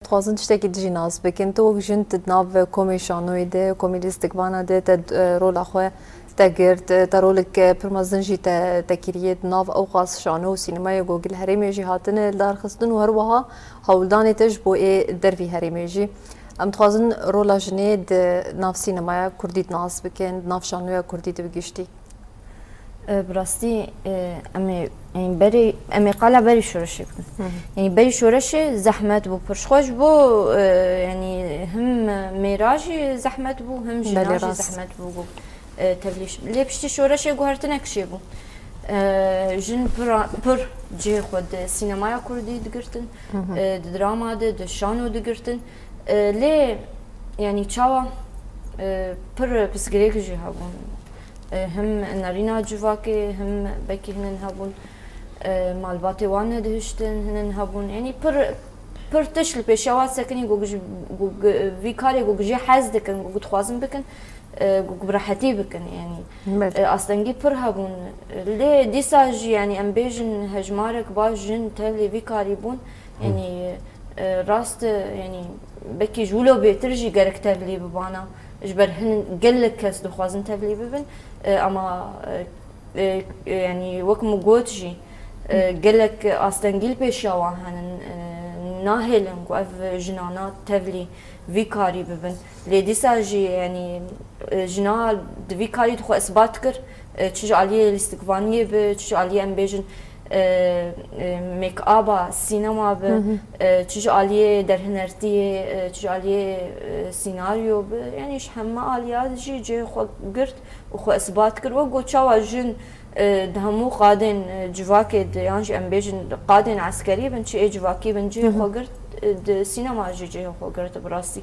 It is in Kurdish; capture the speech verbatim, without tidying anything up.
Dixwazin tiştekî dijî nas bikin. Tu wek jin tu di nav komê şanoyê de, komê lîstikvana de te, e, rola xwe te girt, e, te rolek, e, pir mezin jî te, te kiriye di nav ewqas şano û sînemayê ku gil herêmê jî hatine lidarxistin û her wiha hewldanê te ji bo ê dervî herêmê jî. Em dixwazin rola jinê di nav sînemaya kurdî di nas bikin, di nav şanoya kurdî de bi giştî. E, bi rastî, e, em ê, yanî berê, em ê qala berî şoreşê bikin. Hı hı. Yanî berî şoreşê zehmet bû, pir xweş bû, e, yanî him mêra jî zehmet bû, him jina Belê, jî rast. zehmet bû ku, e, tevlî ş-, lê piştî şoreşê guhertinek çêbû. E, jin pir, pir cihê xwe di sînemaya kurdî digirtin, Hı hı. e, di drama de, di şano digirtin. E, lê, yanî çawa, e, pir pirsgirêk jî hebûn. E, him nerîna civakê, him belkî hinin hebûn, e, malbatê wan nedihiştin, hinin hebûn. Yanî pir, pir tişt li pêşiya wan sekinî ku ji, ku gi-, vî karê ku ji hez dikin, ku dixwazin bikin, e, ku bi rehetî bikin. Yanî, Belê. e, astengî pir hebûn. Lê dîsa jî, yanî em bêjin hejmarek baş jin tevlî vî karî bûn. Yanî, e, rast, e, yanî belkî ji wilo bêtir jî gerek tevlî bibana. Ji ber hin gelek kes dixwazin tevlî bibin. E, ama, e, e, e, yanî wek min got jî, e, gelek astengî li pêşiya wan henin, e, nahêlin ku ev jinana tevlî vî karî bibin. Lê dîsa jî, yanî, e, jina di vî karî de xwe isbat kir, e, çi ji aliyê lîstikvaniyê bi, çi ji aliyê, em bêjin, e, e, make-aba sînema bi, Hı hı. e, çi ji aliyê derhinertiyê, e, çi ji aliyê, e, sînaryo bi, yanî ji heme aliya jî cihê xwe girt û xwe isbat kir. Wek got, çawa jin, e, di hemû qadên, e, civakê de, yan jî em bêjin qadên eskerî bin, çi ê civakî bin, cihê Hı hı. xwe girt, e, di sînema jî cihê xwe girt bi rastî.